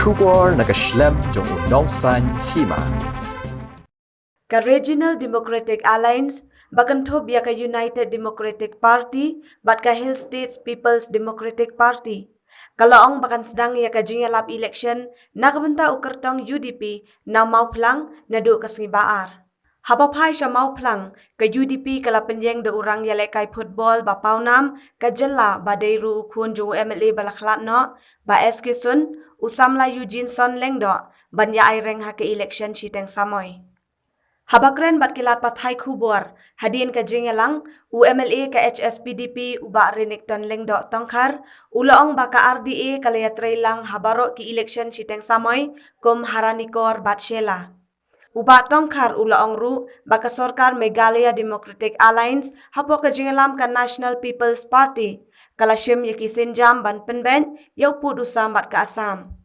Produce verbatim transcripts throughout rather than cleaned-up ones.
Khubor na ka shlem jong u nongsan hima. Ka Regional Democratic Alliance, ba kynthup ïa ka United Democratic Party bad ka Hill States People's Democratic Party, ka la ong ba kan sdang ïa ka jingïalap election na ka bynta u kyrtong U D P na Mawphlang naduh ka sngi Ba-ar. Haba phai sha Mawphlang, ka U D P ka la pynïeng da u rangïalehkai football ba pawnam ka jylla ba dei ruh u khun jong u M L A ba la khlad noh, Bah S K Sun, u samla Eugene Son Lyngdoh, ban ïa aireng ha ka election shiteng samoi. Haba kren bad ki lad pathai khubor hadien ka jingïalang, u M L A ka H S P D P u Bah Renikton Lyngdoh Tongkhar, u la ong ba ka R D A ka la ïatreilang ha baroh ki election shiteng samoi kum ha Ranikor bad Shella. U Bah Tongkhar u la ong ruh ba ka sorkar Meghalaya Democratic Alliance hapoh ka jingïalam ka National People's Party ka la shim ïa ki sienjam ban pynbeit ïa u pud u sam bad ka Assam.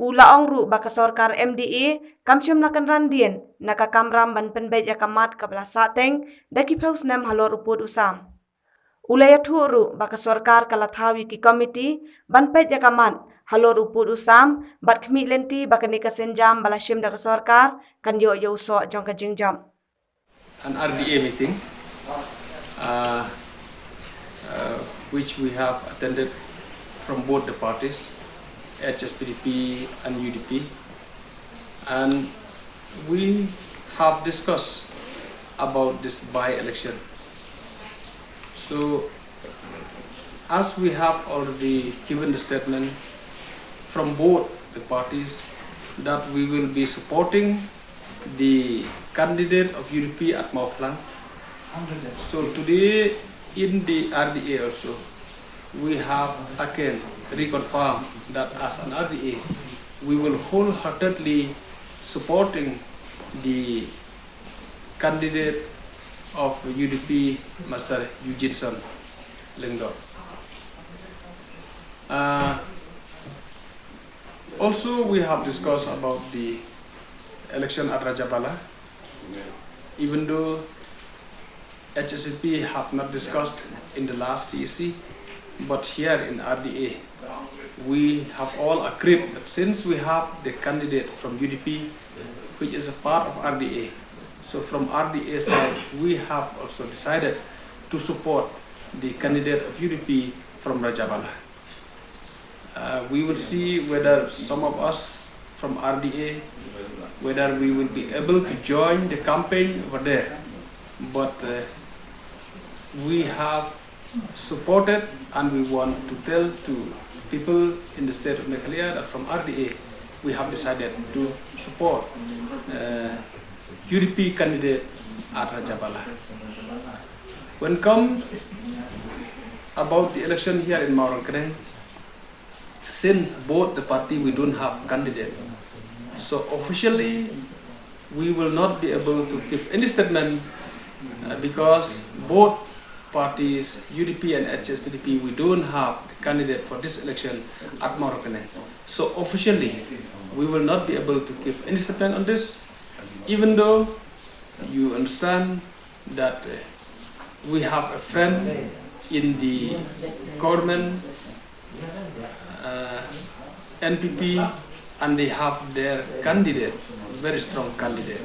U la ong ruh ba ka sorkar M D A kam shym la kynran dien na ka kamram ban pynbeit ïa ka mat kaba la sahteng da ki phew snem halor u pud u sam. U la ïathuh ruh ba ka sorkar ka la thaw ïa ki komiti ban peit ïa ka mat halor u pud u sam bad khmih lynti ba kane ka sienjam ba la shim da ka sorkar kan ïoh ïa u soh jong ka jingjop. An R D A meeting, uh, uh, which we have attended from both the parties, H S P D P and U D P, and we have discussed about this by-election. So, as we have already given the statement from both the parties that we will be supporting the candidate of U D P at Mawphlang. So today in the R D A also, we have again reconfirmed that as an R D A, we will wholeheartedly supporting the candidate of U D P, Mister Eugene Son Lyngdoh. Uh, also, we have discussed about the election at Rajabala, even though H S P P have not discussed in the last C E C, but here in R D A, we have all agreed that since we have the candidate from U D P, which is a part of R D A, so from R D A side, we have also decided to support the candidate of U D P from Rajabala. Uh, we will see whether some of us from R D A, whether we will be able to join the campaign over there. But, uh, we have supported and we want to tell to people in the state of Meghalaya that from R D A, we have decided to support, uh, U D P candidate at Rajabala. When comes about the election here in Mawryngkneng, since both the party we don't have candidate, so officially we will not be able to give any statement, uh, because both parties, U D P and H S P D P, we don't have a candidate for this election at Mawryngkneng. So officially, we will not be able to give any statement on this, even though you understand that, uh, we have a friend in the government, uh, N P P, and they have their candidate, very strong candidate.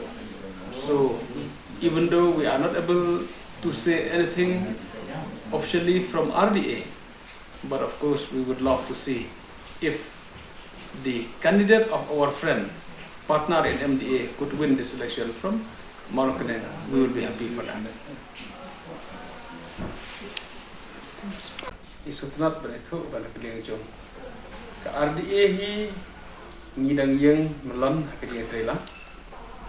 So even though we are not able to say anything officially from R D A, but of course we would love to see if the candidate of our friend, partner in M D A, could win this election from Mawryngkneng, we will be happy for that. I sngewtynnat ban ïathuh ba na ka liang jong ka R D A hi ngi dang ïeng mlien ha ka jingïatreilang.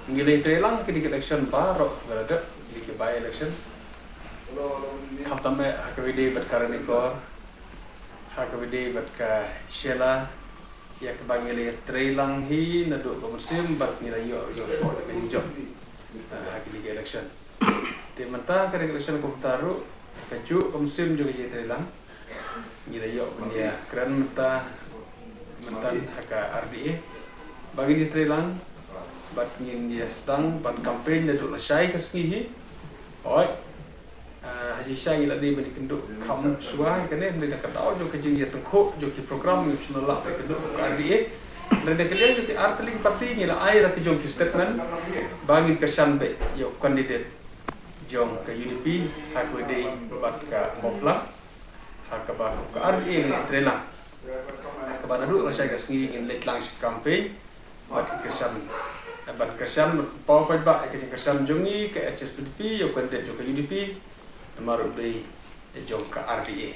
Ngi la ïatreilang ha ka election baroh kiba la dep, kine ki by-election. Khamtam eh ha kaba ïadei bad ka Ranikor, ha kaba ïadei bad ka Shella, ïa kaba ngi la ïatreilang hi naduh ka mynsiem bad ngi la ïoh, ïoh soh da ka jingjop, ah, ha kine ki election. Te mynta ka election kumta ruh, kajuh ka mynsiem jong ka jingïatreilang, ngi la ïoh ban ïakren mynta, mynta ha ka R D A ba ngin ïatreilang bad ngin ïa sdang ban campaign naduh lashai ka sngi hi. Hooid, ah, ha shisha ngi la dei ban ïakynduh kham shuwa ïa kane, hynrei na ka daw jong ka jingïatyngkhuh jong ki program ngim shym la lah ban ïakynduh kum ka R D A. Hynrei na ka liang jong ki artylli ki party ngi la ai la ki jong ki statement ba ngin kyrshan beit ïa u candidate jong ka U D P ha kaba ïadei bad ka mawphla ha kaba ka R D A ngi trei lang. Ha kaba naduh lashai ka sngi ngin leit lang sha campaign bad ki kyrshan, bad kyrshan bad paw paidbah ïa ka jingkyrshan jong ngi ka H S P D P ïa u candidate jong ka U D P namar u dei jong ka R D A.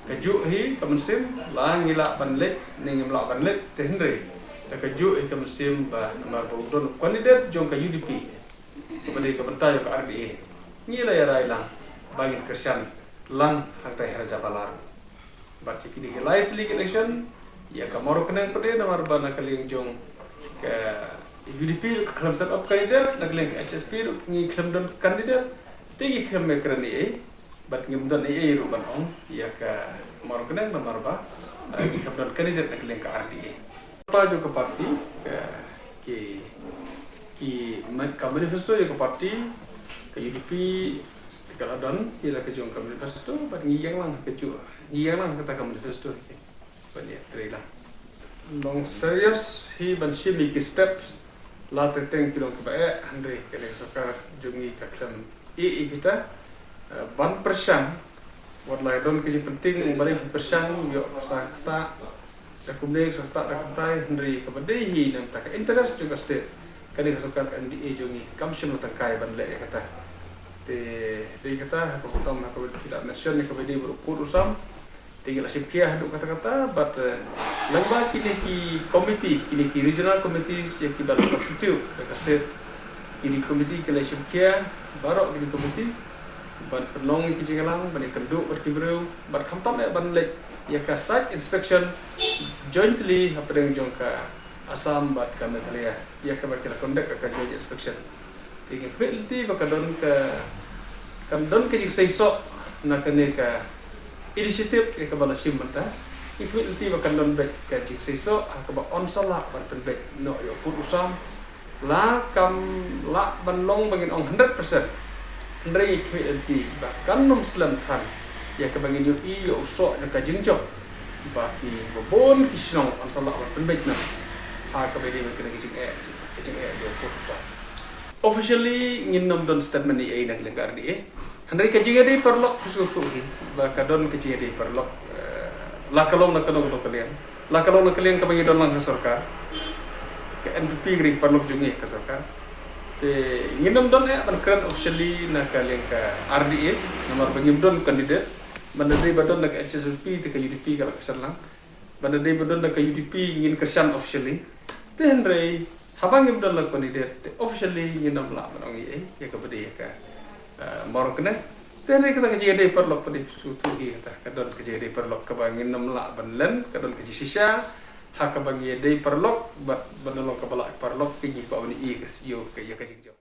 Kajuh hi ka mynsiem la ngi lah ban leit ne ngim lah ban leit te hynrei da kajuh hi ka mynsiem ba namar ba u don u candidate jong ka U D P kaba dei ka bynta jong ka R D A, ngi la ïa rai lang ba ngin kyrshan lang hangtai ha Raja Balar. Bad ïa kine ki lai tylli ki election ïa ka Mawryngkneng pat de namar ba na ka liang jong ka U D P ka khlem set up candidate, na ka liang ka H S P ruh ngi khlem don candidate. Te ngi khlem ïakren ei ei bad ngim don ei ei ruh ban ong ïa ka Mawryngkneng namar ba, eh, ngi khlem don candidate na ka liang ka R D A. Pa jong ka party, ka, ki, ki ma-, ka manifesto ïa ka party ka U D P ka la don ïa la ka jong ka manifesto bad ngi ïeng lang kajuh, ngi ïeng lang kata ka manifesto. Ban ïa trei lang. Long serious hi ban shim ïa ki steps la teng teng ki long kiba eh, hynrei kane ka sorkar jong ngi ka khlem ïa ïa kita, eh, ban pyrshang. Wat la don ka jingpynting ba dei pyrshang ïoh sa kata da kumne sa kata da kumtai, hynrei kaba dei hi na ka bynta ka interest jong ka state, kane ka sorkar ka M D A jong ngi kam shym la tangkai ban leh ïa kata. Te dei kata ha ka bottom ha kaba ki da mention ïa kaba dei baroh kut u sam. Te ngi la shim khia haduh katta katta bad, eh, lyngba kine ki committee, kine ki regional committees ïa kiba la constitute da ka state. Kine committee ki la shim khia baroh kine committee ban pynlong ïa ki jingïalang, ban ïakynduh bad ki briew bad khamtam eh ban leit ïa ka site inspection jointly hapdeng jong ka Assam bad ka Meghalaya ïa kaba ki la conduct ka joint inspection. Te ngi khmih lynti ba ka don ka, kan don ka jingseisoh na kane ka initiative ïa kaba la shim mynta. Ngi khmih lynti ba kan don beit ka jingseisoh ha kaba yn sa lah ban pynbeit noh ïa u kut u sam. La kam lah ban long ba ngin ong hundred percent, hynrei ngi khmih lynti ba kan ym slem than ïa kaba ngin ïohi ïa u soh ïa ka jingjop ba kiba bun ki shnong yn sa lah ban pynbeit noh ha kaba ïadei bad kane ka jingeh, ka jingeh ïa u kut u sam. Officially ngin ym don statement ei ei na ka liang ka R D A. Hynrei ka jingïadei paralok ka shu thuh hi ba ka don ka jingïadei paralok, eh, la ka long na kano kano ka liang, la ka long na ka liang kaba ngi don lang ha sorkar. Ka N P P ka dei paralok jong ngi ha sorkar. Te ngin ym don eh ban kren officially na ka liang ka R D A namar ba ngim don candidate. Ban da dei ba don na ka H S P D P te ka U D P ka la kyrshan lang. Ban da dei ba don na ka U D P ngin kyrshan officially. Te hynrei haba ngim don la candidate te officially ngin ym lah ban ong ei ei ïa kaba dei ïa ka, eh, Mawryngkneng. Te hynrei kata ka jingïadei paralok pat de shu thuh hi kata ka don ka jingïadei paralok kaba ngin ym lah ban len, ka don ka jingshisha ha kaba ngi ïadei paralok bad ban da long kaba lah paralok ki ngi kwah ban ïohi ïa ka, ïa ka jingjop.